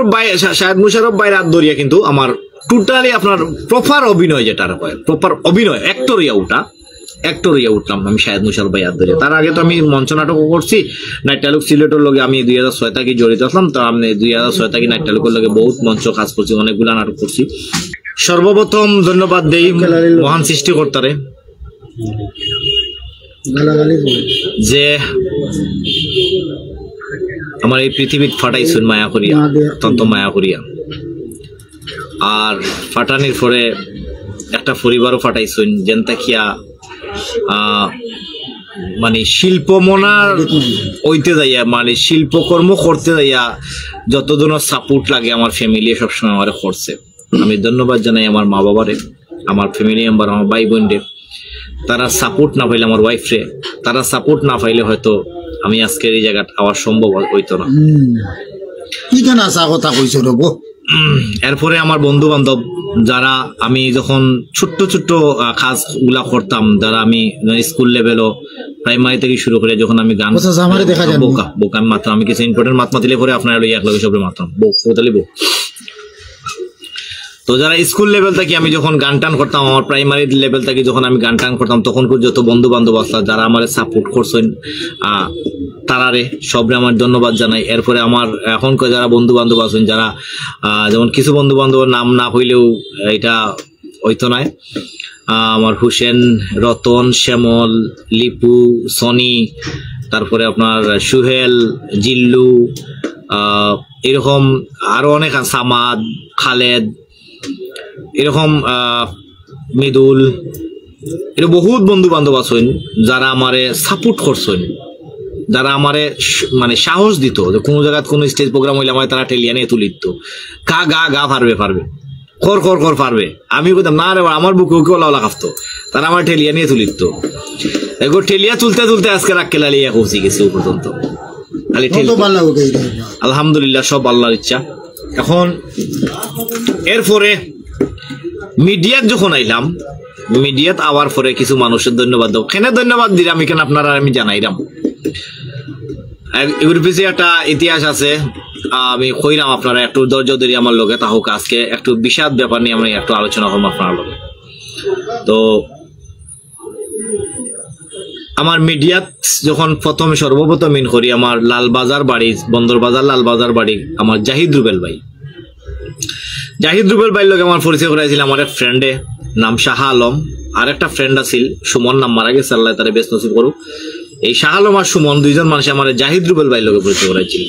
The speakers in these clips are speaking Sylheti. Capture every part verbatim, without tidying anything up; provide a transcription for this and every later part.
ভাই, শা-, শাহেদ মুশারফ ভাইর আত ধরিয়া কিন্তু আমার টোটালি আপনার প্রপার অভিনয়, যেটা কয় প্রপার অভিনয়, অ্যাক্টর ইয়া উঠা, অ্যাক্টর ইয়া উঠলাম আমি শাহেদ মুশারফ ভাইর আত ধরিয়া। তার আগে তো আমি মঞ্চ নাটকও করছি, নাট্যালোক সিলেটর লগে আমি দুই হাজার ছয় থাকি জড়িত আছিলাম। তো আমি দুই হাজার ছয় থাকি নাট্যালোকর লগে বহুত মঞ্চ কাজ করছি, অনেকগুলা নাটক করছি। সর্বপ্রথম ধন্যবাদ দেই মহান সৃষ্টিকর্তারে, যে আমার এই পৃথিবীত ফাটাইছইন মায়া করিয়া, অত্যন্ত মায়া করিয়া। আর ফাটানির পরে একটা পরিবারও ফাটাইছইন, যেন থাকিয়া, আহ, মানে শিল্পমনা অইতে যাইয়া, মানে শিল্পকর্ম করতে যাইয়া যত ধরনের সাপোর্ট লাগে আমার ফ্যামিলি সবসময় আমারে করছে। আমি ধন্যবাদ জানাই আমার মা বাবারে, আমার ফ্যামিলি মেম্বার, আমার ভাই বোনরে। তারা সাপোর্ট না পাইলে, আমার ওয়াইফরে, তারা সাপোর্ট না পাইলে হয়তো আমি আজকের এই জায়গাত আওয়া সম্ভব হইতো না। হুম। কি কেন আসা কথা কইছো রে গো? এরপরে আমার বন্ধু বান্ধব, যারা আমি যখন ছোট্ট ছোট্ট, আহ, কাজগুলা করতাম, যারা আমি, মানে, স্কুল লেভেলও, প্রাইমারি থেকে শুরু করে যখন আমি গান, আচ্ছা, আচ্ছা, আমারে দেখা যায় না। বোকা বোকা আমি মাত্র, আমি কিছু ইম্পর্টেন্ট মাত মাতিলে পরে আপনারা লইয়া এক লগে সবরে মাততাম, বউ তালি বউ। তো যারা স্কুল লেভেল থাকি আমি যখন গান টান করতাম, আমার প্রাইমারি লেভেল থাকি যখন আমি গান টান করতাম, তখনকার যত বন্ধু বান্ধব আসলা, যারা আমারে সাপোর্ট করছইন, আহ, তারারে সবরে আমার ধন্যবাদ জানাই। এরপরে আমার এখন যারা বন্ধু বান্ধব আছইন, যারা, আহ, যেমন কিছু বন্ধু বান্ধবর নাম না হইলেও এটা হইতো নায়। আহ, আমার হুসেন, রতন, শ্যামল, লিপু, সনি, তারপরে আপনার সুহেল, জিল্লু, আহ, এরকম আরো অনেক আছে, সামাদ, খালেদ, এরকম, আহ, মৃদুল, এরকম বহুত বন্ধু বান্ধব আছইন যারা আমারে সাপোর্ট করছইন, যারা আমারে স-, মানে সাহস দিত যে কোনো জায়গাত কোনো স্টেজ প্রোগ্রাম হইলে আমারে তারা ঠেলিয়া নিয়ে তুলিত, "গা, গা, গা, পারবে, পারবে, কর, কর, কর, পারবে।" আমি কইতাম, "না রে বা, আমার বুকে ওকে ওলা ওলা কাঁপতো।" তারা আমার ঠেলিয়া নিয়ে তুলিত। এগো ঠেলিয়া তুলতে তুলতে আজকে রাগ কেলালি এক পৌঁছে গেছে ও পর্যন্ত। খালি ঠেল-, কত ভালো লাগে এই রে। আলহামদুলিল্লাহ, সব আল্লাহর ইচ্ছা। এখন এরপরে মিডিয়াত যখন আইলাম, মিডিয়াত আওয়ার পরে কিছু মানুষের ধন্যবাদ দাও। কেনে ধন্যবাদ দিলাম, এখানে আপনারা আমি জানাইলাম। এগ-, এগুর পিছে একটা ইতিহাস আছে, আমি কইলাম আপনারা একটু ধৈর্য ধরে আমার লগে থাকুক। আজকে একটু বিষাদ ব্যাপার নিয়ে আমরা একটু আলোচনা করবো আপনার লগে। তো আমার মিডিয়াত যখন প্রথম, সর্বপ্রথম ইন করি, আমার লালবাজার বাড়ি, বন্দরবাজার লালবাজার বাড়ি, আমার জাহিদ রুবেল ভাই। জাহিদ রুবেল ভাইর লগে আমার পরিচয় করাইছিল আমার এক ফ্রেন্ডে, নাম শাহ আলম, আর একটা ফ্রেন্ড আছিল সুমন, নাম মারা গেছে, আল্লাহ তারে বেহেস্ত নসিব করুক। এই শাহ আলম আর সুমন দুইজন মানুষে আমার জাহিদ রুবেল ভাইর লগে পরিচয় করাইছিল।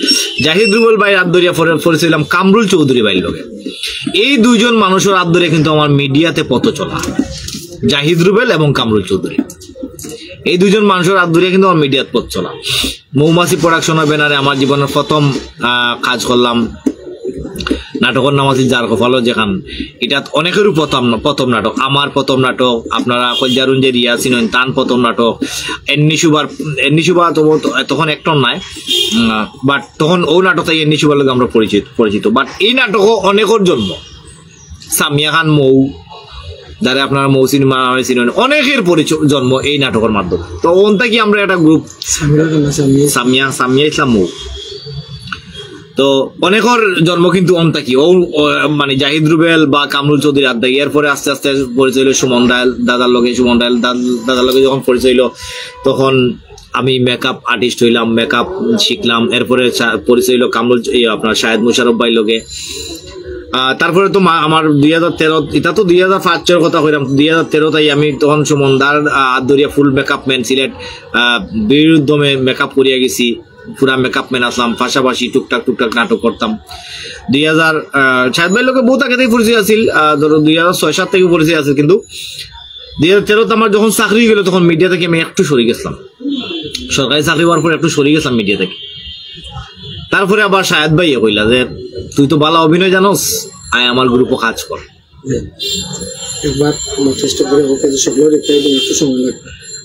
জাহিদ রুবেল ভাইর আত ধরিয়া পরে পরিচয় হইলাম কামরুল চৌধুরী ভাইর লগে। এই দুইজন মানুষের আত ধরে কিন্তু আমার মিডিয়াতে পথ চলা, জাহিদ রুবেল এবং কামরুল চৌধুরী, এই দুইজন মানুষের আত ধরে কিন্তু আমার মিডিয়াত পথ চলা। মৌমাছি প্রোডাকশনের ব্যানারে আমার জীবনের প্রথম, আহ, কাজ করলাম। নাটকের নাম আছিল যার কপালো যেখান। এটা অনেকেরও প্রথম, প্রথম নাটক, আমার প্রথম নাটক। আপনারা কলজারুন যে রিয়া চিনইন, তান প্রথম নাটক। এন্নি সুবার, এন্নি সুবা তো, তো, তখন অ্যাক্টর নাই, বাট তখন ও নাটকটাই এন্নি সুবার লগে আমরা পরিচিত, পরিচিত। বাট এই নাটকও অনেকের জন্ম। সামিয়া খান মৌ, যারে আপনারা মৌ সিনেমা নামে চিনইন, অনেকের পরিচয় জন্ম এই নাটকের মাধ্যমে। তো অন থাকি আমরা একটা গ্রুপ, সামিরা কেন সামিয়া? সামিয়া, সামিয়া ইসলাম মৌ। তো অনেকের জন্ম কিন্তু অন থাকি। ও, ও, মানে জাহিদ রুবেল বা কামরুল চৌধুরী আত থাকি। এরপরে আস্তে আস্তে পরিচয় হইলো সুমন দাল-, দাদার লগে। সুমন দাল-, দাল-, দাদার লগে যখন পরিচয় হইলো, তখন আমি মেকআপ আর্টিস্ট হইলাম, মেকআপ শিখলাম। এরপরে শা-, পরিচয় হইলো কামরুল, ইয়ে, আপনার শাহেদ মুশারফ ভাইর লগে। আহ, তারপরে তো মা-, আমার দুই হাজার তেরো, এটা তো দুই হাজার পাঁচ ছয়র কথা কইলাম, দুই হাজার তেরো তাই আমি তখন সুমন দার, আহ, আত ধরিয়া ফুল মেকআপ ম্যান সিলেট, আহ, বীর উদ্যমে মেকআপ করিয়া গেছি, পুরা মেকআপ ম্যান আসলাম, পাশাপাশি টুকটাক টুকটাক নাটক করতাম। দুই হাজার, আহ, শাহেদ ভাইর লগে বহুত আগে থেকে পরিচয় আছিল, আহ, ধরো দুই হাজার ছয় সাত থেকে পরিচয় আছিল, কিন্তু দুই হাজার তেরোতে আমার যখন চাকরি হয়ে গেল, তখন মিডিয়া থেকে আমি একটু সরে গেছিলাম। সরকারি চাকরি হওয়ার পর একটু সরে গেছিলাম মিডিয়া থেকে। তারপরে আবার শাহেদ ভাইয়ে কইলা যে, "তুই তো ভালো অভিনয় জানোস, আয় আমার গ্রুপও কাজ কর।" একবার আমার চেষ্টা করে ওকে যে সবগুলো রিপ্লাই দিন, একটু সময় লাগবে।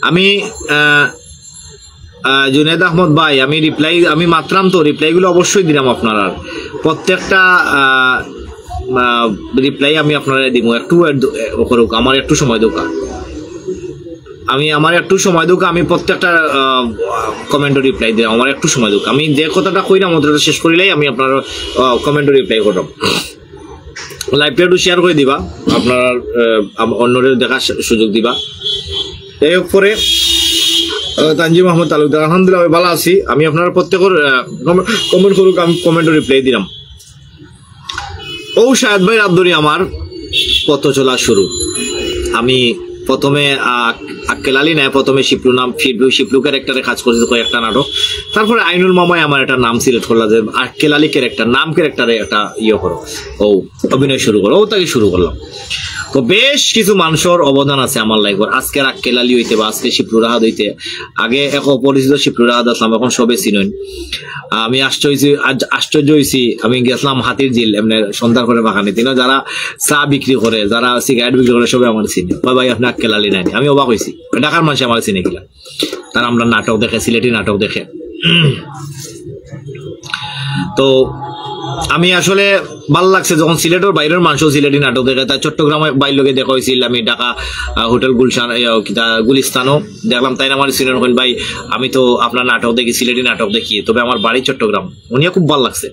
আমি, আহ, আহ, জুনেদ আহমদ ভাই, আমি রিপ্লাই, আমি মাতরাম তো, রিপ্লাইগুলো অবশ্যই দিলাম আপনারা। প্রত্যেকটা, আহ, আহ, রিপ্লাই আমি আপনারা দিব। একটু wait দ-, এ, করুক, আমার একটু সময় দরকার। আমি, আমার একটু সময় দেউক্কা, আমি প্রত্যেকটা কমেন্টও রিপ্লাই দিলাম। আমার একটু সময় দেউক্কা, আমি যে কথাটা কইরাম ওটা শেষ করিলাই আমি আপনার কমেন্টও রিপ্লাই করলাম। লাইভটা একটু শেয়ার করে দিবা, আপনার আহ, আম- অন্যরে দেখার সু- সুযোগ দিবা। এই পরে আহ, তানজিম আহমদ তালুকদার, আলহামদুলিল্লাহ, আমি ভালো আছি। আমি আপনার প্রত্যেকের কমেন্ট করুক, আমি কমেন্টও রিপ্লাই দিলাম। ও শাহেদ ভাইর আত ধরি আমার পথ চলা শুরু। আমি প্রথমে আহ, আক্কেল আলী নায়, প্রথমে শিপলু নাম, শিপলু শিপলু ক্যারেক্টারে কাজ করছি কয়েকটা নাটক। তারপরে আইনুল মামায় আমার একটা নাম সিলেক্ট করলা যে আক্কেল আলী ক্যারেক্টার, নাম ক্যারেক্টারে একটা ইয়ে করো, ও অভিনয় শুরু করো, ও তাকে শুরু করলাম। তো বেশ কিছু মানুষের অবদান আছে আমার লাইফের। আজকে আক্কেল আলী হইতে বা আজকে শিপলু রাহাত হইতে, আগে এক অপরিচিত শিপলু রাহাত আসলাম, এখন সবে চিনইন। আমি আশ্চর্য হইছি, আজ আশ্চর্য হইছি। আমি গেছিলাম হাতির ঝিল, এমনি সন্ধ্যার পরে বাগানে, তিনও যারা চা বিক্রি করে, যারা সিগারেট বিক্রি করে, সবে আমার চিনে। কয়, "ভাই, আপনি আক্কেল আলী নায়নি?" আমি অবাক হইছি, ঢাকার মানুষ আমার চিনে কিলা। তারা আমরা নাটক দেখে, সিলেটি নাটক দেখে। তো আমি আসলে ভালো লাগছে যখন সিলেটের বাইরের মানুষও সিলেটি নাটক দেখে। তাই চট্টগ্রামে বাইর লগে দেখা হয়েছিল, আমি ঢাকা আহ, হোটেল গুলশান, এই, আহ, কিতা, গুলিস্তানও দেখলাম। তাই আমার সিনিয়র কইন, "ভাই, আমি তো আপনার নাটক দেখি, সিলেটি নাটক দেখি, তবে আমার বাড়ি চট্টগ্রাম।" উনিও খুব ভালো লাগছে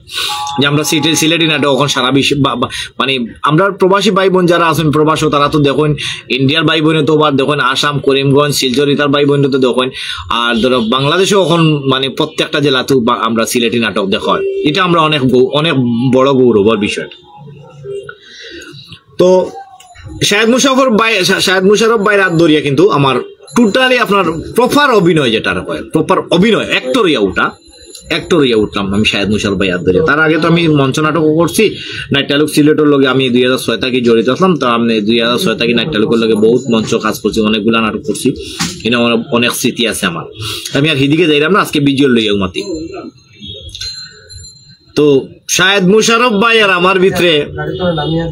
যে আমরা সিলেটি সিলেটি নাটক এখন সারা বিশ্ব বা- বা- মানে আমরা প্রবাসী ভাই বোন যারা আছেন প্রবাসও, তারা তো দেখইন, ইন্ডিয়ার ভাই বোনে তো আবার দেখইন আসাম, করিমগঞ্জ, শিলচর, ইতার ভাই বোনে তো দেখইন। আর ধরো বাংলাদেশেও এখন মানে প্রত্যেকটা জেলাতেও বা- আমরা সিলেটি নাটক দেখা হয়। এটা আমরা অনেক গৌ- অনেক বড় গৌরবের বিষয়। তো শাহেদ মুশারফ ভাই, শা- শাহেদ মুশারফ ভাইর আত ধরিয়া কিন্তু আমার টোটালি আপনার প্রপার অভিনয় যেটা কয়, প্রপার অভিনয়, অ্যাক্টর ইয়া ওটা, অ্যাক্টর ইয়া উঠলাম আমি শাহেদ মুশারফ ভাইর আত ধরিয়া। তার আগে তো আমি মঞ্চ নাটকও করছি, নাট্যালোক সিলেটের লগে আমি দুই হাজার ছয় থাকি জড়িত আছিলাম। তো আমি দুই হাজার ছয় থাকি নাট্যালোকের লগে বহুত মঞ্চ কাজ করছি, অনেকগুলা নাটক করছি, এনে অনেক- অনেক স্মৃতি আছে আমার। আমি আর হিদিকে যাইলাম না, আজকে ভিজুয়াল লইয়াও মাতি। তো শাহেদ মুশারফ ভাই আর আমার ভিতরে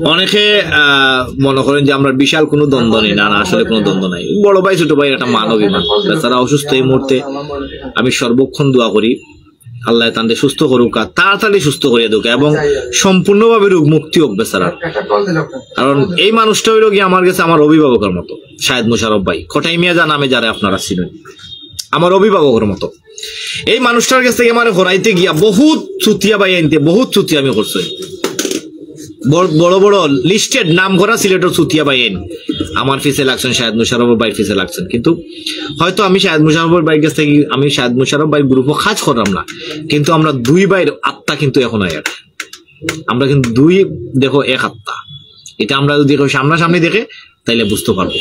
অনেকে আহ, মনে করেন যে আমরা বিশাল কোনো দ্বন্দ্ব নেই। না, না, আসলে কোনো দ্বন্দ্ব নাই। বড় ভাই ছোট ভাইর একটা মান অভিমান। বেচারা অসুস্থ এই মুহূর্তে, আমি সর্বক্ষণ দোয়া করি আল্লাহ তানরে সুস্থ করুক আর তাড়াতাড়ি সুস্থ করিয়া দেউক এবং সম্পূর্ণভাবে রোগ মুক্তি হোক বেচারার। কারণ এই মানুষটা হইল কি আমার কাছে আমার অভিভাবকের মতো, শাহেদ মুশারফ ভাই। কটাই মিয়া যা নামে যারে আপনারা চিনেন, আমার অভিভাবকের মতো। এই মানুষটার কাছ থেকে আমার হরাইতে গিয়া বহুত চুতিয়া ভাইয়াইনতে, বহুত চুতিয়া আমি করছি। বড় বড় বড় লিস্টেড নাম করা সিলেটের চুতিয়া ভাইয়াইন আমার পিছে লাগছেন, শাহেদ মুশারফ ভাইর পিছে লাগছেন। কিন্তু হয়তো আমি শাহেদ মুশারফ ভাইর কাছ থেকে, আমি শাহেদ মুশারফ ভাইর গ্রুপও কাজ করলাম না, কিন্তু আমরা দুই ভাইর আত্মা কিন্তু এখন এক। আমরা কিন্তু দুই, দেখো, এক আত্মা। এটা আমরা যদি কেউ সামনাসামনি দেখে, তাইলে বুঝতে পারবো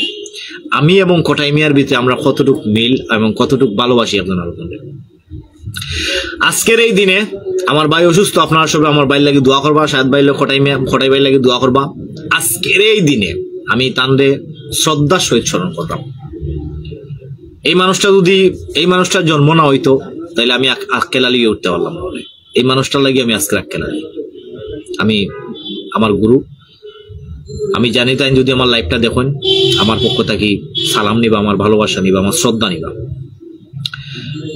আমি এবং কটাই মিয়ার ভিতরে আমরা কতটুক মিল এবং কতটুক ভালোবাসি একজন আরেকজনকে। আজকের এই দিনে আমার ভাই অসুস্থ, আপনারা সবাই আমার ভাইর লাগি দোয়া করবা, শাহেদ ভাইর লাগি, কটাই মিয়া, কটাই ভাইর লাগি দোয়া করবা। আজকের এই দিনে আমি তানরে শ্রদ্ধার সহিত স্মরণ করলাম। এই মানুষটা যদি, এই মানুষটার জন্ম না হইতো, তাহলে আমি আক- আক্কেল আলী উঠতে পারলাম না। এই মানুষটার লাগি আমি আজকে আক্কেল আলী। আমি, আমার গুরু, আমি জানি তাইন যদি আমার লাইভটা দেখইন, আমার পক্ষ থাকি সালাম নিবা, আমার ভালোবাসা নিবা, আমার শ্রদ্ধা নিবা।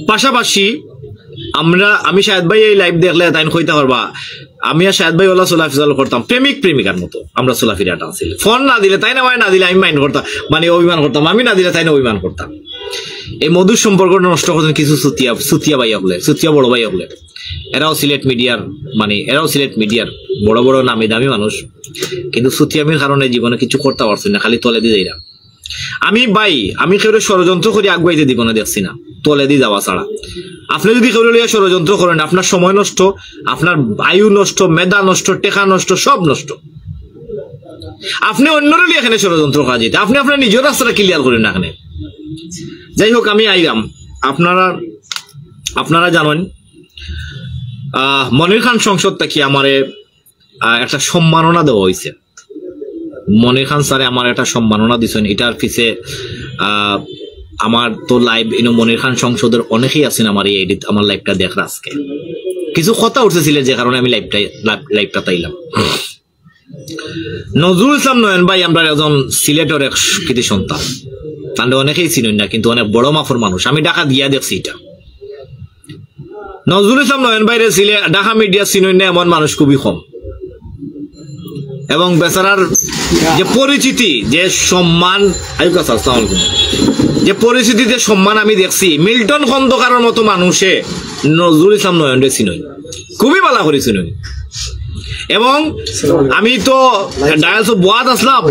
পাশাপাশি আমরা, আমি শাহেদ ভাই এই লাইভ দেখলে তাইন কইতা পারবা, আমি আর শাহেদ ভাই ওলা চলাফিচাল করতাম প্রেমিক প্রেমিকার মতো, আমরা চলাফিরাটা আছিল। ফোন না দিলে তাইন আমারে না দিলে আমি মাইন্ড করতাম, মানে অভিমান করতাম, আমি না দিলে তাইন অভিমান করতাম। এই মধুর সম্পর্ক নষ্ট করছেন কিছু চুতিয়া, চুতিয়া ভাই হকলে, চুতিয়া বড় ভাই হকলে। এরাও সিলেট মিডিয়ার, মানে এরাও সিলেট মিডিয়ার বড় বড় নামি দামি মানুষ, কিন্তু চুতিয়ামির কারণে জীবনে কিছু করতে পারছেন না, খালি তলে দিয়ে যাইরা। আমি ভাই, আমি কেউরে ষড়যন্ত্র করি আগুয়াইতে দিব না, দেখছি না, তলে দিয়ে যাওয়া ছাড়া। আপনি যদি কেউ লইয়া ষড়যন্ত্র করেন, আপনার সময় নষ্ট, আপনার আয়ু নষ্ট, মেধা নষ্ট, টেকা নষ্ট, সব নষ্ট। আপনি অন্যরে লইয়া এখানে ষড়যন্ত্র করা যেতে, আপনি আপনার নিজের রাস্তাটা ক্লিয়ার করেন না এখানে। যাই হোক, আমি আইলাম, আপনারা, আপনারা জানেন, আহ, মনির খান সংসদ থাকি আমারে, আহ, একটা সম্মাননা দেওয়া হয়েছে। মনির খান স্যারে আমার একটা সম্মাননা দিছেন। এটার পিছে, আহ, আমার তো লাইভ ইনো মনির খান সংসদের অনেকেই আছেন আমার এই আইডিত, আমার লাইভটা দেখরা আজকে। কিছু কথা উঠতেছিল যে কারণে আমি লাইভটা, লাইভ-, লাইভটা তাইলাম। নজরুল ইসলাম নয়ন ভাই, আমরা একজন সিলেটের এক কৃতি সন্তান, তাহলে অনেকেই চিনইন না, কিন্তু অনেক বড় মাপর মানুষ। আমি ঢাকা গিয়া দেখছি এটা। নজরুল ইসলাম নয়ন ভাইরে সিলে-, ঢাকা মিডিয়া চিনইন না এমন মানুষ খুবই কম। এবং বেচারার যে পরিচিতি, যে সম্মান, আইয়ুকা স্যার, আসসালামু আলাইকুম। যে পরিচিতি, যে সম্মান আমি দেখছি, মিল্টন খন্দকারর মতো মানুষে নজরুল ইসলাম নয়নরে চিনইন, খুবই ভালা করি চিনইন। এবং আমি তো ডায়ালসো বওয়াত আছলাম,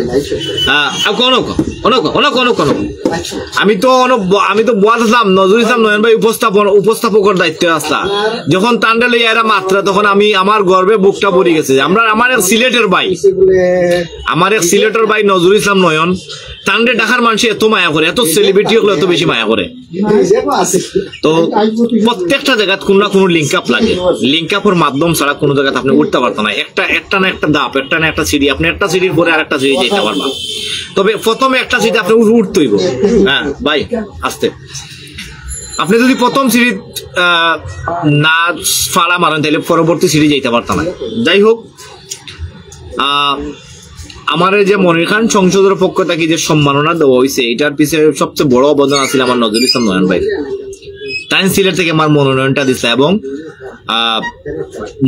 আহ, আ, কোন, কোন, কোন, কোন, কোন, কোন, কোন। আমি তো অন-, ব-, আমি তো বওয়াত আছলাম, নজরুল ইসলাম নয়ন ভাই উপস্থাপন, উপস্থাপকর দায়িত্বে আছলা। যখন তানরে লইয়া এরা মাতরা, তখন আমি, আমার গর্বে বুকটা ভরি গেছে। আমরা, আমার এক সিলেটর ভাই, আমার এক সিলেটর ভাই নজরুল ইসলাম নয়ন, তানরে ঢাকার মানষে এত মায়া করে, এত সেলিব্রিটি অকলে এত বেশি মায়া করে। তো প্রত্যেকটা জাগাত কোনো না কোনো লিংক আপ লাগে। লিংক আপর মাধ্যম ছাড়া কোনো জাগাত আপনে উঠতা পারতা না। একটা, একটা না একটা ধাপ, একটা না একটা সিঁড়ি, আপনে একটা সিঁড়ির পরে আরেকটা সিঁড়ি যাইতা পারবা। তবে প্রথমে একটা সিঁড়ি আপনে উঠ-, উঠতে অইবো। হ্যাঁ ভাই, আস্তে। আপনে যদি প্রথম সিঁড়িত, আহ, না ফাড়া মারেন, তাইলে পরবর্তী সিঁড়ি যাইতা পারতা না। যাই হোক, আহ, আমারে যে মনির খান সংসদর পক্ষ থাকি যে সম্মাননা দেওয়া অইছে, ইটার পিছে সবচেয়ে বড় অবদান আছিল আমার নজরুল ইসলাম নয়ন ভাই। তাইন সিলেট থাকি আমার মনোনয়নটা দিছলা এবং, আহ,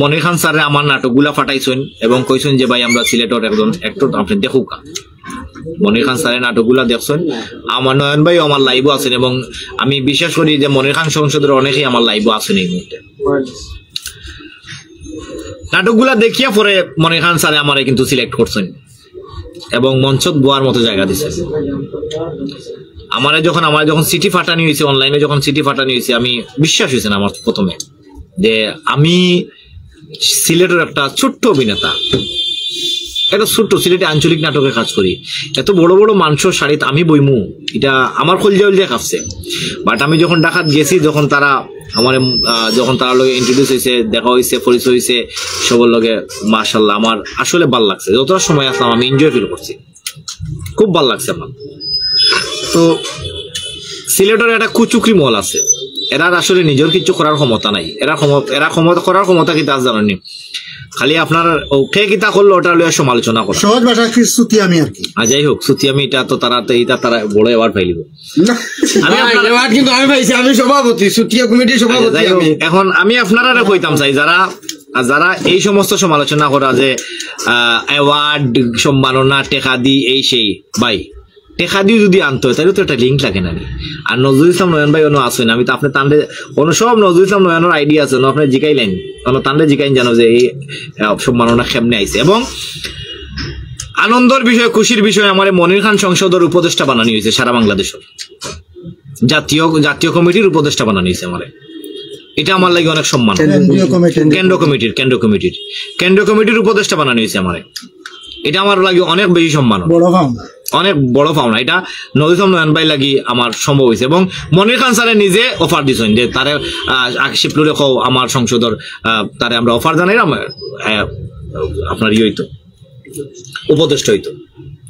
মনির খান স্যারে আমার নাটকগুলা ফাটাইছইন এবং কইছইন যে, "ভাই, আমরা সিলেটর একজন actor, আপনে দেখউক্কা।" মনির খান স্যারে নাটকগুলা দেখছইন। আমার নয়ন ভাইও আমার লাইভও আছইন এবং আমি বিশ্বাস করি যে মনির খান সংসদর অনেকেই আমার লাইভও আছইন এই মুহূর্তে। নাটকগুলা দেখিয়া পরে মনির খান স্যারে আমারে কিন্তু সিলেক্ট করছইন এবং মঞ্চত বওয়ার মতো জাগা দিছইন। আমারে যখন, আমারে যখন চিঠি ফাটানি অইছে, অনলাইনে যখন চিঠি ফাটানি অইছে, আমি বিশ্বাস অইছে না আমার প্রথমে যে আমি সিলেটর একটা ছোট্ট অভিনেতা, একটা ছোট্ট সিলেটি আঞ্চলিক নাটকে কাজ করি, এত বড় বড় মানষর সারিত আমি বইমু, ইটা আমার কইলজা উইলজা কাঁপছে। বাট আমি যখন ঢাকাত গেছি, যখন তারা আমারে, আহ, যখন তারার লগে ইন্ট্রোডিউস অইছে, দেখা অইছে, পরিচয় অইছে, সবর লগে মাশাআল্লাহ আমার আসলে ভালা লাগছে। যতটা সময় আছলাম আমি এনজয় ফিল করছি, খুব ভালা লাগছে আমার। তো সিলেটর একটা কুচক্রী মহল আছে, এরার আসলে নিজর কিচ্ছু করার ক্ষমতা নাই, এরা ক্ষম-, এরা ক্ষমতা, করার ক্ষমতা কিতা আছে জানইন নি? খালি আপনার ও কে কিতা করলো ওটা লইয়া সমালোচনা করা। সহজ ভাষায় কি চুতিয়ামি আর কি। আর যাই হোক, চুতিয়ামি ইটা তো তারা, ইটা তারা বড় অ্যাওয়ার্ড পাইলিবো। না। আমি না, আপনার অ্যাওয়ার্ড কিন্তু আমি পাইছি, আমি সভাপতি, চুতিয়া কমিটির সভাপতি যাই হোক, আমি। এখন আমি আপনারারে কইতাম চাই, যারা, যারা এই সমস্ত সমালোচনা করা যে, আহ, অ্যাওয়ার্ড, সম্মাননা, টেকা দি, এই সেই, ভাই, টেকা দিও যদি আনতে অয়, তাইলে তো একটা লিংক লাগে না নি? আর নজরুল ইসলাম নয়ন ভাই অনো আছইন, আমি তো আপনে তানরে, অনো সব নজরুল ইসলাম নয়নর আইডি আছে, অনো আপনে জিকাইলাইন, অনো তানরে জিকাইন জানো যে এই, আহ, সম্মাননা কেমনে আইছে। এবং আনন্দর বিষয়, খুশির বিষয়, আমারে মনির খান সংসদর উপদেষ্টা বানানি অইছে সারা বাংলাদেশর। জাতীয়, জাতীয় কমিটির উপদেষ্টা বানানি অইছে আমারে। ইটা আমার লাগি অনেক সম্মান। কেন্দ্রীয় কমিটি। কেন্দ্র কমিটির, কেন্দ্র কমিটির, কেন্দ্র কমিটির উপদেষ্টা বানানি অইছে আমারে। ইটা আমার লাগি অনেক বেশি সম্মান। বড় পাওনা। অনেক বড় পাওনা। ইটা নজরুল ইসলাম নয়ন ভাই লাগি আমার সম্ভব অইছে। এবং মনির খান স্যারে নিজে অফার দিছইন যে তারে, আহ, আকিব শিবলুরে কও আমার সংসদর, আহ, তারে আমরা অফার জানাইলাম, আহ, আপনার ইয়ে অইতো, উপদেষ্টা অইতো।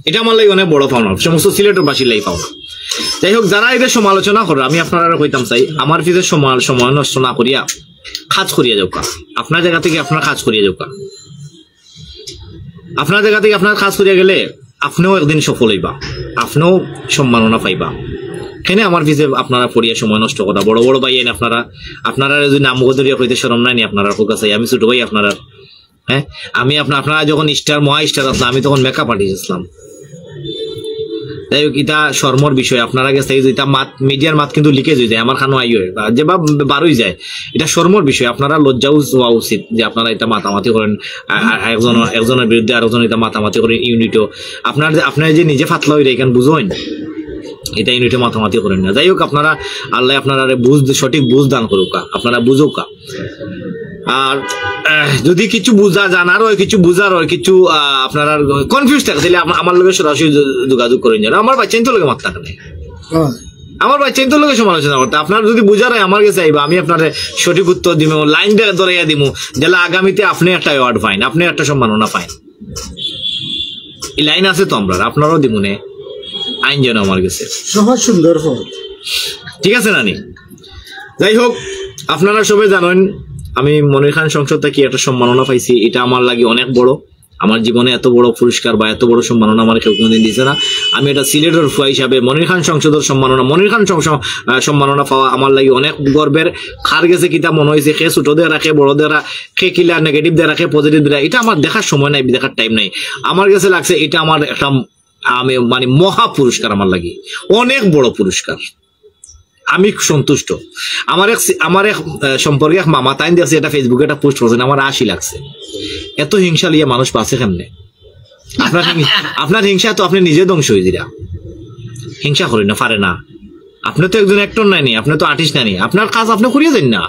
ইটা আমার লাগি অনেক বড় পাওনা, সমস্ত সিলেটবাসীর লাগি পাওনা। যাই হোক, যারা ইটা সমালোচনা করে, আমি আপনারারে কইতাম চাই, আমার পিছে সময়, সময় নষ্ট না করিয়া কাজ করিয়া যাউক্কা। আপনার জাগা থাকি আপনার কাজ করিয়া যাউক্কা। আপনার জাগা থাকি আপনার কাজ করিয়া গেলে আপনেও একদিন সফল অইবা, আপনেও সম্মাননা পাইবা। কেনে আমার পিছে আপনারা পড়িয়া সময় নষ্ট করা? বড় বড় ভাইয়াইন আপনারা, আপনারারে যদি নাম ধরিয়া কইতে শরম নাই নি আপনারার? কউক্কা চাই, আমি ছোট ভাই আপনারার। হ্যাঁ, আমি আপনা-, আপনারা যখন স্টার, মহা স্টার আছলা, আমি তখন মেকআপ আর্টিস্ট আছলাম। যাই হোক, ইটা শরমর বিষয়। আপনারা গেছে এই যে ইটা মাত, মিডিয়ার মাত কিন্তু লিকেজ অই যায়, আমার কানো আইও, বা যে বা বার অই যায়, ইটা শরমর বিষয়। আপনারা লজ্জাও হওয়া উচিত যে আপনারা ইটা মাতামাতি করেন, আ-, আ-, একজন, একজনের বিরুদ্ধে আরেকজন ইটা মাতামাতি করেন ইউনিটো। আপনার যে, আপনারা যে নিজে ফাতলা অইরা ইখান বুঝইন, ইটা ইউনিটো মাতামাতি করেন না। যাই হোক, আপনারা, আল্লায় আপনারারে বুঝ, সঠিক বুঝ দান করউক্কা, আপনারা বুঝউক্কা। আর, আহ, যদি কিছু বুঝা জানার অয়, কিছু বুঝার অয়, কিছু, আহ, আপনারার কনফিউজ থাকে, তাইলে আমা-, আমার লগে সরাসরি যো-, যোগাযোগ করইন যেন। আমার বাচ্চাইন্তর লগে মাত থাকে না। হ্যাঁ। আমার বাচ্চাইন্তর লগে সমালোচনা করতে। আপনার যদি বুঝার অয়, আমার গেছে আইবা, আমি আপনারে সঠিক উত্তর দিমু, লাইন দে-, ধরাইয়া দিমু, যেলা আগামীতে আপনে একটা অ্যাওয়ার্ড পাইন, আপনে একটা সম্মাননা পাইন। এই লাইন আছে তো আমরার, আপনারাও দিমুনে, আইন যেন আমার গেছে। সহজ সুন্দর সহজ। ঠিক আছে নানি? যাই হোক, আপনারা সবে জানইন, আমি মনির খান সংসদ থাকি একটা সম্মাননা পাইছি, ইটা আমার লাগি অনেক বড়। আমার জীবনে এত বড় পুরস্কার বা এত বড় সম্মাননা আমার কেউ কোনোদিন দিছে না। আমি এটা সিলেটর ফুয়া হিসাবে মনির খান সংসদর সম্মাননা, মনির খান সম-, সম-, আহ, সম্মাননা পাওয়া আমার লাগি অনেক গর্বের। কার গেছে কিতা মনে হয়েছে, কে ছোট দেরা, কে বড় দেরা, কে কিলা নেগেটিভ দেরা, কে পজিটিভ দেরা, এটা আমার দেখার সময় নাই, দেখার টাইম নাই। আমার গেছে লাগছে এটা আমার একটা, আমি মানে মহা পুরস্কার আমার লাগি, অনেক বড় পুরস্কার। আমি সন্তুষ্ট। আমার এক সি-, আমার এক, আহ, সম্পর্কে এক মামা তাইন দেখছি এটা ফেসবুকে একটা পোস্ট করছেন, আমার আশি লাগছে। এত হিংসা লিয়া মানুষ বাঁচে কেমনে? আপনার হিং-, আপনার হিংসা তো আপনি নিজে ধ্বংস হয়ে দিলা। হিংসা করি না, পারে না। আপনি তো একজন অ্যাক্টর নাইনি, আপনি তো আর্টিস্ট নাইনি, আপনার কাজ আপনি করিয়া যান না।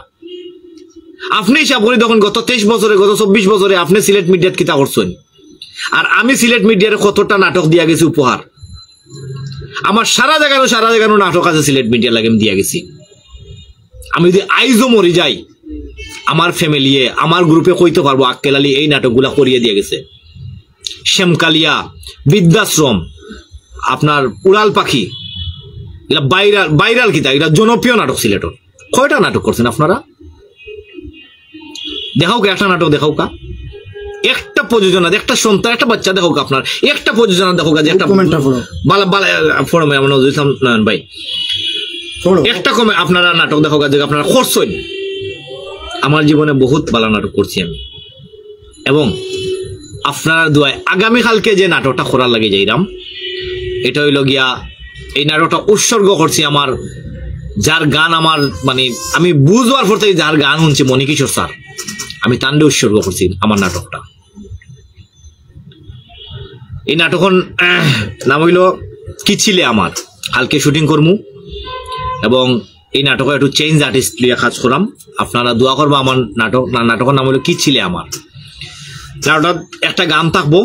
আপনি হিসাব করে দেখুন, গত তেইশ বছরে, গত চব্বিশ বছরে আপনি সিলেট মিডিয়াত কিতা করছেন, আর আমি সিলেট মিডিয়ার কতটা নাটক দিয়া গেছি উপহার। আমার সারা জায়গারও, সারা জায়গারও নাটক আছে সিলেট মিডিয়ার লাগি আমি দিয়া গেছি। আমি যদি আইজও মরি যাই, আমার ফ্যামিলিয়ে, আমার গ্রুপে কইতে পারবো, আক্কেল আলী এই নাটকগুলা করিয়ে দিয়ে গেছে। শ্যামকালিয়া, বৃদ্ধাশ্রম, আপনার উড়াল পাখি, এটা ভাইরাল, ভাইরাল কিতা, এটা জনপ্রিয় নাটক সিলেটর। কয়টা নাটক করছেন আপনারা? দেখাও কা একটা নাটক, দেখাও কা একটা প্রযোজনা, একটা সন্তান, একটা বাচ্চা দেখাও কা আপনার, একটা প্রযোজনা দেখাও কা যে একটা কমেন্টটা পড়ো। বালা, বালা, আহ, পড়ো, আমি নজরুল ইসলাম নয়ন ভাই। পড়ো। একটা কমে আপনারা নাটক দেখাও কা যে আপনারা করছেন। আমার জীবনে বহুত বালা নাটক করছি আমি, এবং আপনারা দোয়ায় আগামীকালকে যে নাটকটা করার লাগি যাইরাম, এটা হইল গিয়া, এই নাটকটা উৎসর্গ করছি আমার, যার গান আমার, মানে, আমি বুঝবার পর থেকে যার গান শুনছি মণিকিশোর স্যার, আমি তানরে উৎসর্গ করছি আমার নাটকটা। এই নাটকর, আহ, নাম হইল কি ছিলে আমার, কালকে শুটিং করমু, এবং এই নাটকে একটু চেঞ্জ আর্টিস্ট লিয়া কাজ করাম। আপনারা দোয়া করবা আমার নাটক, না, নাটকর নাম হইল কি ছিলে আমার। নাটকত একটা গান থাকবো,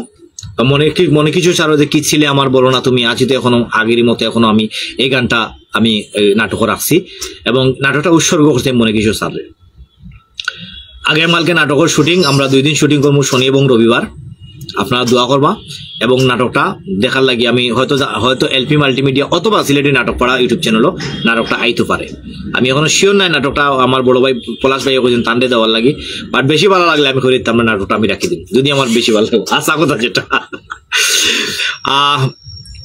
মনে কি, মণিকিশোর স্যার যে কি ছিলে আমার বলো না তুমি, আছি তো এখনো আগেরই মতো, এখনো আমি এই গানটা আমি এই নাটকে রাখছি এবং নাটকটা উৎসর্গ করছি মণিকিশোর স্যাররে। আগামীকালকে নাটকর শুটিং, আমরা দুই দিন শুটিং করবো, শনি এবং রবিবার। আপনারা দোয়া করবা এবং নাটকটা দেখার লাগি আমি হয়তো যা-, হয়তো এলপি মাল্টিমিডিয়া অথবা সিলেটি নাটক পাড়া YouTube চ্যানেলও নাটকটা আইতে পারে। আমি এখনো শিওর নাই নাটকটা, আমার বড় ভাই পলাশ ভাই কইছেন তানরে দেওয়ার লাগি, বাট বেশি ভালা লাগলে আমি করি, তার মানে নাটকটা আমি রাখি দিই, যদি আমার বেশি ভালা লাগে, আশা কথা যেটা। আহ,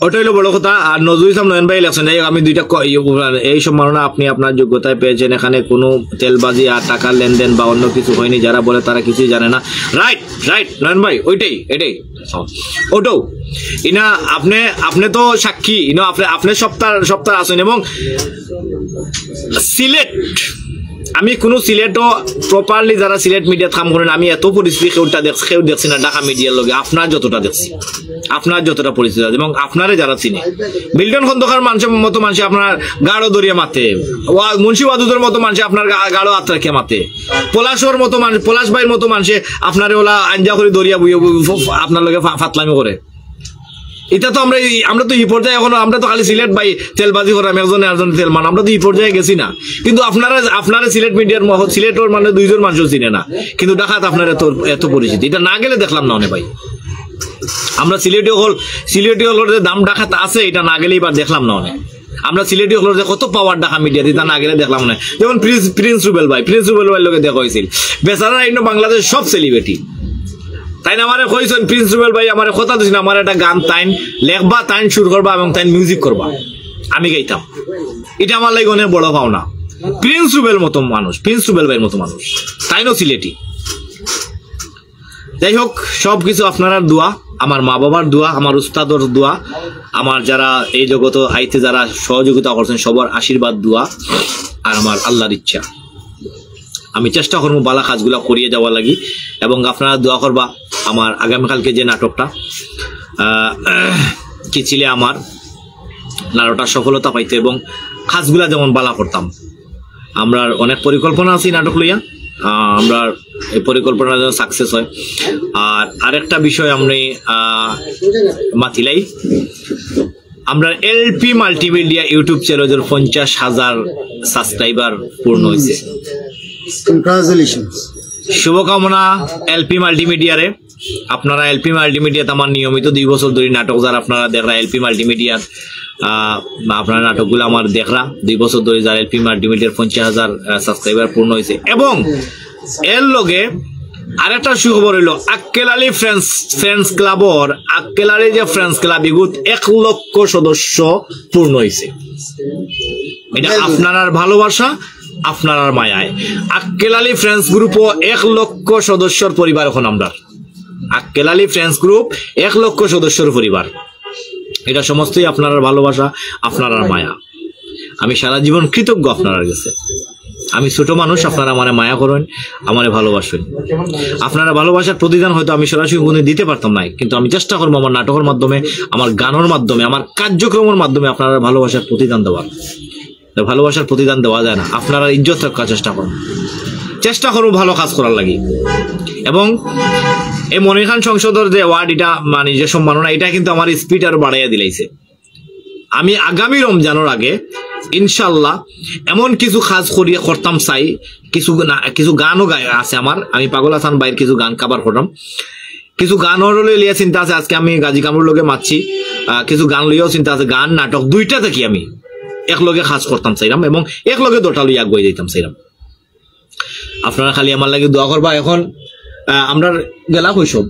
ওটা হইলো বড় কথা। আর নজরুল ইসলাম নয়ন ভাই লেখছেন, যাই হোক, আমি দুইটা ক-, ইয়ে, এই সম্মাননা আপনি আপনার যোগ্যতায় পেয়েছেন, এখানে কোনো তেলবাজি আর টাকার লেনদেন বা অন্য কিছু হয়নি, যারা বলে তারা কিছুই জানে না। রাইট, রাইট নয়ন ভাই, ওইটাই, এটাই। ওটাও ইনা আপনি, আপনি তো সাক্ষী, ইনো আপনি, আপনি সপ্তাহ সপ্তাহ আছেন এবং সিলেট, আমি কোনো সিলেটও প্রপারলি যারা সিলেট মিডিয়াত কাম করেন, আমি এত পরিস্থিতি কেউটা দেখ-, কেউ দেখছি না ঢাকা মিডিয়ার লগে আপনার যতটা দেখছি, আপনার যতটা পরিস্থিতি আছে এবং আপনারে যারা চিনে, মিল্টন খন্দকার মানুষের মতো মানুষে আপনার গাড়ো দরিয়া মাতে, ওয়া-, মুন্সি ওয়াদুদর মতো মানুষে আপনার গা-, গাড়ো আত্মার কে মাতে, পলাশর মতো মানুষ, পলাশ ভাইর মতো মানুষে আপনারে ওলা আঞ্জা করে দরিয়া বইয়ে বই-, ফ-, ফ-, আপনার লগে ফা-, ফাতলামি করে। এটা তো আমরা এই, আমরা তো এই পর্যায়ে এখনো, আমরা তো খালি সিলেট ভাই তেলবাজি করাম, একজনে আরজনে তেল মান, আমরা তো এই পর্যায়ে গেছি না। কিন্তু আপনারা, আপনারা সিলেট মিডিয়ার মহল, সিলেটর মানে দুইজন মানুষও চিনে না, কিন্তু ঢাকাত আপনার এত, এত পরিচিতি, এটা না গেলে দেখলাম না অনে ভাই। আমরা সিলেটি হল, সিলেটি হলর যে দাম ঢাকাত আছে, এটা না গেলে এবার দেখলাম না অনে। আমরা সিলেটি হলর যে কত পাওয়ার ঢাকা মিডিয়াত, এটা না গেলে দেখলাম না। যেমন প্রিন্স, প্রিন্স রুবেল ভাই, প্রিন্স রুবেল ভাইর লগে দেখা হয়েছিল। বেচারা ইনো বাংলাদেশ সব সেলিব্রিটি। তাইন আমারে কইছেন, প্রিন্স রুবেল ভাই আমারে কথা দিছেন, আমার একটা গান তাইন লেখবা, তাইন সুর করবা এবং তাইন মিউজিক করবা। আমি গাইতাম। এটা আমার লাগি অনেক বড় পাওনা। প্রিন্স রুবেল মতো মানুষ, প্রিন্স রুবেল ভাইর মতো মানুষ, তাইনও সিলেটি। যাই হোক, সব কিছু আপনারার দোয়া, আমার মা বাবার দোয়া, আমার উস্তাদর দোয়া, আমার যারা এই জগতে আইতে যারা সহযোগিতা করছেন সবার আশীর্বাদ, দোয়া আর আমার আল্লাহর ইচ্ছা। আমি চেষ্টা করবো বালা কাজগুলা করিয়ে যাওয়ার লাগি এবং আপনারা দোয়া করবা আমার আগামীকালকে যে নাটকটা, আহ, কি ছিলে আমার, নাটকটা সফলতা পাইতে এবং কাজগুলা যেমন বালা করতাম। আমরা অনেক পরিকল্পনা আছে এই নাটক লইয়া, আহ, আমরা এই পরিকল্পনা যেন সাকসেস হয়। আর আরেকটা বিষয় আমরা, আহ, মাতিলাই, আমরা এলপি মাল্টিমিডিয়া YouTube চ্যানেলের পঞ্চাশ হাজার সাবস্ক্রাইবার পূর্ণ হয়েছে। Congratulations. শুভকামনা এলপি মাল্টিমিডিয়ারে। আপনারা এলপি মাল্টিমিডিয়াত আমার নিয়মিত দুই বছর ধরে নাটক যারা আপনারা দেখরা এলপি মাল্টিমিডিয়াত, আহ, আপনারা নাটকগুলো আমার দেখরা দুই বছর ধরে যারা এলপি মাল্টিমিডিয়ার পঞ্চাশ হাজার সাবস্ক্রাইবার পূর্ণ হয়েছে এবং এর লগে আর একটা সুখবর হইল, আক্কেল আলী ফ্রেন্ডস ফ্রেন্ডস ক্লাবর আক্কেল আলী যে ফ্রেন্ডস ক্লাব, এগুত এক লক্ষ সদস্য পূর্ণ হইছে। এটা আপনারার ভালোবাসা, আপনারার মায়ায় আক্কেল আলী ফ্রেন্ডস গ্রুপও এক লক্ষ সদস্যর পরিবার এখন আমরার। আক্কেল আলী ফ্রেন্ডস গ্রুপ এক লক্ষ সদস্যর পরিবার। এটা সমস্তই আপনারার ভালোবাসা, আপনারার মায়া। আমি সারা জীবন কৃতজ্ঞ আপনারার গেছে। আমি ছোট মানুষ, আপনারা আমারে মায়া করইন, আমারে ভালোবাসইন। আপনারা ভালোবাসার প্রতিদান হয়তো আমি সরাসরি কোনো দিতে পারতাম না, কিন্তু আমি চেষ্টা করবো আমার নাটকের মাধ্যমে, আমার গানের মাধ্যমে, আমার কার্যক্রমের মাধ্যমে আপনারা ভালোবাসার প্রতিদান দেওয়ার। তো ভালোবাসার প্রতিদান দেওয়া যায় না, আপনারা ইজ্জত রক্ষার চেষ্টা করুন, চেষ্টা করবো ভালো কাজ করার লাগি। এবং এই মনির খান সংসদর যে অ্যাওয়ার্ড, এটা মানে যে সম্মাননা, এটা কিন্তু আমার স্পিড আরো বাড়াইয়া দিলাইছে। আমি আগামী রমজানের আগে ইনশাল্লাহ এমন কিছু কাজ করিয়া করতাম চাই, কিছু না কিছু গানও গায় আছে আমার। আমি পাগল হাসান ভাইর কিছু গান কভার করলাম, কিছু গান ওর লইয়া চিন্তা আছে। আজকে আমি গাজী কামরুর লগে মাতছি, আহ, কিছু গান লইয়াও চিন্তা আছে। গান নাটক দুইটা থাকি আমি একলগে কাজ করতাম চাইলাম এবং একলগে দোটা লইয়া আগুয়াই যাইতাম চাইলাম। আপনারা খালি আমার লাগি দোয়া করবা। এখন আহ, আমরা গেলা কই সব?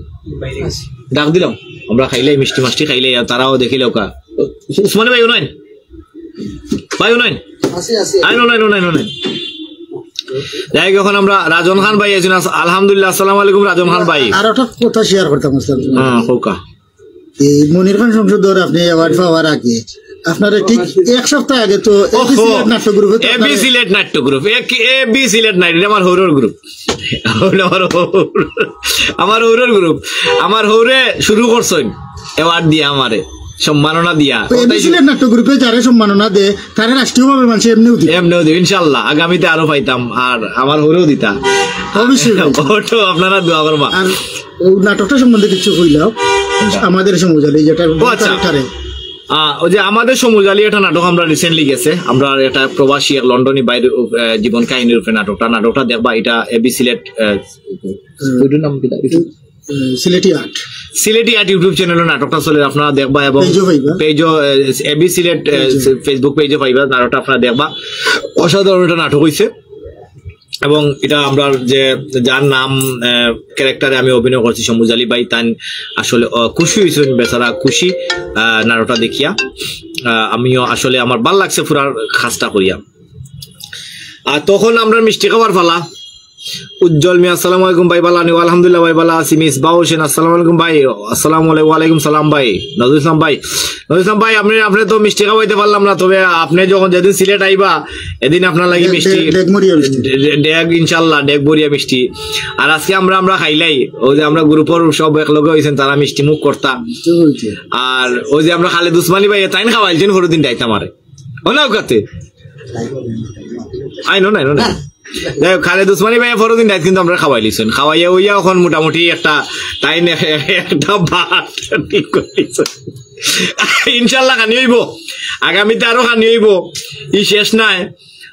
ডাক দিলাম, আমরা খাইলাই মিষ্টি মাষ্টি খাইলাই, আর তারাও দেখিলাউক্কা। উসমানী ভাই উনাইন, ভাই উনাইন, আইন উনাইন, উনাইন, উনাইন। যাই হোক, এখন আমরা রাজন খান ভাই আছেন। আস- আলহামদুলিল্লাহ, আসসালামু আলাইকুম রাজন খান ভাই। আর একটা কথা শেয়ার করতাম, উস্তাদ। হ্যাঁ, কউক্কা। এই মনির খান সংসদর আপনি অ্যাওয়ার্ড পাওয়ার আগে, আপনারা ঠিক এক সপ্তাহ আগে তো এবিসি ওহো, লেট নাট্য গ্রুপে তো আপনারা এবিসি লেট নাট্য গ্রুপ, এবিসি লেট নাইট, এটা আমার হৌরর গ্রুপ। আমার হৌর, আমার হৌরর গ্রুপ, আমার হৌরে শুরু করছইন অ্যাওয়ার্ড দিয়া আমারে, সম্মাননা দিয়া। তো এবিসি লেট নাট্য গ্রুপে যারে সম্মাননা দে, তারে রাষ্ট্রীয়ভাবে মানুষ এমনিও দিবে। এমনিও দিবে, ইনশাল্লাহ, আগামীতে আরো পাইতাম, আর আমার হৌরেও দিতা। অবশ্যই। ওটা আপনারা দোয়া করবা। আর ও নাটকটা সম্বন্ধে কিছু কইলাম, আমাদের সমুজালি, যেটা ও আচ্ছা। আহ, ওই যে আমাদের সমুজালি একটা নাটক আমরা রিসেন্টলি গেছে, আমরা একটা প্রবাসী এক লন্ডনী বাইরে, আহ, জীবন কাহিনীর উপরে নাটকটা, নাটকটা দেখবা, এটা এবিসি লেট, আহ, ওইটার নাম কি? আহ, সিলেটি আর্ট। সিলেটি আর্ট YouTube চ্যানেলে নাটকটা চলে, আপনারা দেখবা এবং পেজও পাইবা। পেজও, আহ, এবিসি লেট, আহ, পেজও। Facebook পেজও পাইবা, নাটকটা আপনারা দেখবা। অসাধারণ একটা নাটক হইছে। এবং এটা আমরা যে, যার নাম, আহ, ক্যারেক্টারে আমি অভিনয় করছি, সমুজালি ভাই, তাই আসলে, আহ, খুশি হইছেন বেচারা, খুশি, আহ, নাটকটা দেখিয়া। আহ, আমিও আসলে, আমার ভালা লাগছে পুরার কাজটা করিয়া। আর তখন আমরা মিষ্টি খাবার ফালা। উজ্জ্বল মিয়া, আসসালামু আলাইকুম ভাই, ভালা আনি? আলহামদুলিল্লাহ ভাই, ভালা আছি। মিসবাহ হোসেন, আসসালামু আলাইকুম ভাই। আসসালামু আলাইকুম, ওয়ালাইকুম সালাম ভাই। নজরুল ইসলাম ভাই, নজরুল ইসলাম ভাই, আপনি, আপনি তো মিষ্টি খাওয়াইতে পারলাম না, তবে আপনি যখন যেদিন সিলেট আইবা, এদিন আপনার লাগি ডেগ, মিষ্টি, ডেগ, ডেগ মরিয়া মিষ্টি। ডে-, ডে-, ডেগ ইনশাল্লাহ, ডেগ ভরিয়া মিষ্টি। আর আজকে আমরা, আমরা খাইলাই, ওই যে আমরা গ্রুপর সব একলগে হইছেন, তারা মিষ্টি মুখ করতা। আর ওই যে আমরা খালেদ উসমানী ভাই, তাইন খাওয়াইছেন পরদিন যাইতাম আরে। ও না, ওকাতে। আই নো, নাই নো, নাই। যাই হোক, খালেদ উসমানী ভাই পরদিন রাত কিন্তু আমরা খাওয়াইলিছেন। খাওয়াইয়া ওইয়া এখন মোটামুটি একটা তাই নে-, একটা বাট ঠিক করিলিছেন। ইনশাল্লাহ খানি হইব, আগামীতে আরো খানি হইব, ই শেষ নাই।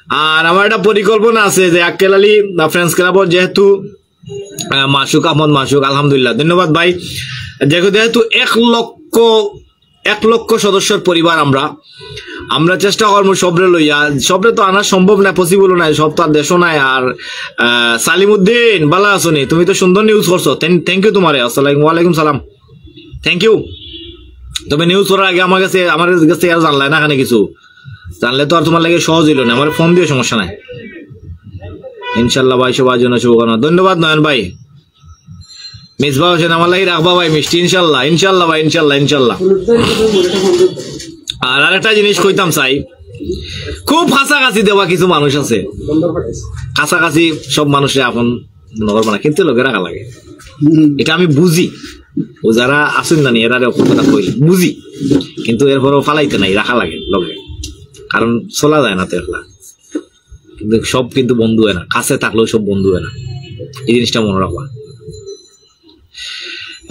আর আমার একটা পরিকল্পনা আছে যে আক্কেল আলী ফ্রেন্ডস ক্লাবর যেহেতু, আহ, মাসুক আহমদ মাসুক, আলহামদুলিল্লাহ, ধন্যবাদ ভাই। যেহেতু, যেহেতু এক লক্ষ, এক লক্ষ সদস্যর পরিবার আমরা, আমরা চেষ্টা করবো সবরে লইয়া, সবরে তো আনা সম্ভব না, পসিবলও নাই, সব তো আর দেশও নাই। আর, আহ, সালিমউদ্দিন, ভালা আছো নি? তুমি তো সুন্দর নিউজ করছো, থ্যাংক ইউ তোমারে। আসসালামু আলাইকুম সালাম, থ্যাংক ইউ। তবে নিউজ করার আগে আমার কাছে, আমার কাছে আর জানলায় না এখানে কিছু, জানলে তো আর তোমার লাগে সহজ হইল না। আমার ফোন দিয়ে সমস্যা নাই। ইনশাল্লাহ ভাই, সবার জন্য শুভকামনা। ধন্যবাদ নয়ন ভাই। মিসবাহ হোসেন, আমার লাগি রাখবা ভাই মিষ্টি, ইনশাল্লাহ, ইনশাল্লাহ ভাই, ইনশাল্লাহ, ইনশাল্লাহ। আর আরেকটা জিনিস কইতাম চাই, খুব কাছাকাছি দেওয়া কিছু মানুষ আছে, কাছাকাছি সব মানুষে আপন মনে করবো না, কিন্তু লগে রাখা লাগে। হুম। এটা আমি বুঝি, ও যারা আছেন জানি, এরা কথা কই বুঝি, কিন্তু এরপরও ফালাইতে নাই, রাখা লাগে লগে, কারণ চলা যায় না তো একলা। কিন্তু সব কিন্তু বন্ধু হয় না, কাছে থাকলেও সব বন্ধু হয় না, এই জিনিসটা মনে রাখবা।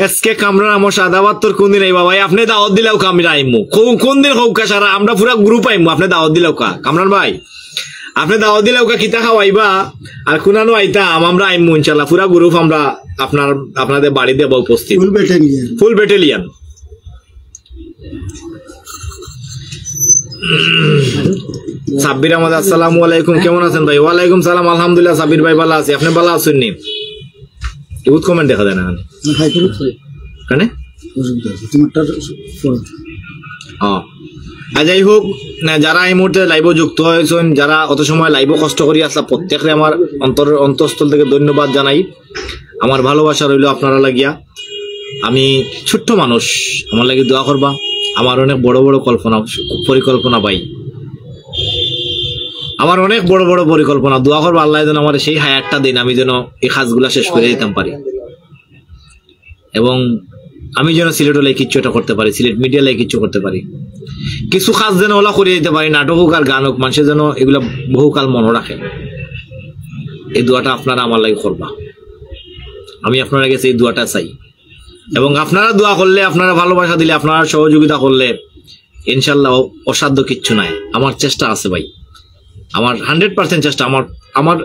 এসকে কামরান, আমার সাদাবাদ তোর কোন দিন আইবা ভাই? আপনি দাওয়াত দিলাউক্কা, আমি আইমু। কোন, কোন দিন কউক্কা সারা, আমরা পুরা গ্রুপ আইমু, আপনি দাওয়াত দিলাউক্কা। কামরান ভাই, আপনি দাওয়াত দিলাউক্কা, কিতা খাওয়াইবা আর কুনানো আইতাম, আমরা আইমু ইনশাল্লাহ। পুরা গ্রুপ আমরা আপনার, আপনাদের বাড়ি দেব উপস্থিত। ফুল ব্যাটালিয়ন। ফুল ব্যাটালিয়ন। সাব্বির আহমদ, আসসালামু আলাইকুম, কেমন আছেন ভাই? ওয়ালাইকুম সালাম, আলহামদুলিল্লাহ সাব্বির ভাই, ভালা আছি, আপনি ভালা আছেন নি? বহুত কমেন্ট দেখা যায় না এখানে। কেনে? আর যাই হোক, না, যারা এই মুহূর্তে লাইভও যুক্ত হয়েছেন, যারা অত সময় লাইভও কষ্ট করি আসলা, প্রত্যেকরে আমার অন্তর অন্তঃস্থল থেকে ধন্যবাদ জানাই। আমার ভালোবাসা রইল আপনারা লাগিয়া। আমি ছোট্ট মানুষ, আমার লাগি দোয়া করবা। আমার অনেক বড় বড় কল্পনা, পরিকল্পনা ভাই, আমার অনেক বড় বড় পরিকল্পনা। দোয়া করবা আল্লাহ যেন আমার সেই হায়াতটা দিন, আমি যেন এই কাজগুলা শেষ করে দিতাম পারি, এবং আমি যেন সিলেট হলে কিছু একটা করতে পারি, সিলেট মিডিয়া লাগে কিছু করতে পারি, কিছু কাজ যেন ওলা করে দিতে পারি, নাটক হোক আর গান হোক, মানুষের যেন এগুলা বহুকাল মনে রাখে। এই দোয়াটা আপনারা আমার লাগি করবা, আমি আপনারা গেছে এই দোয়াটা চাই। এবং আপনারা দোয়া করলে, আপনারা ভালোবাসা দিলে, আপনারা সহযোগিতা করলে, ইনশাল্লাহ অ-, অসাধ্য কিচ্ছু নাই। আমার চেষ্টা আছে ভাই, আমার হান্ড্রেড পার্সেন্ট চেষ্টা। আমার আমার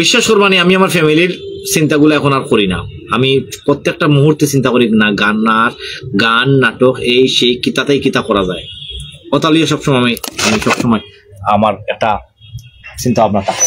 বিশ্বাস করবানি, আমি আমার ফ্যামিলির চিন্তাগুলো এখন আর করি না। আমি প্রত্যেকটা মুহূর্তে চিন্তা করি না, গান না, আর গান, নাটক, এই সেই কিতাতেই কিতা করা যায়, ওটা লইয়া সবসময় আমি আমি সবসময় আমার একটা চিন্তা ভাবনা থাকে।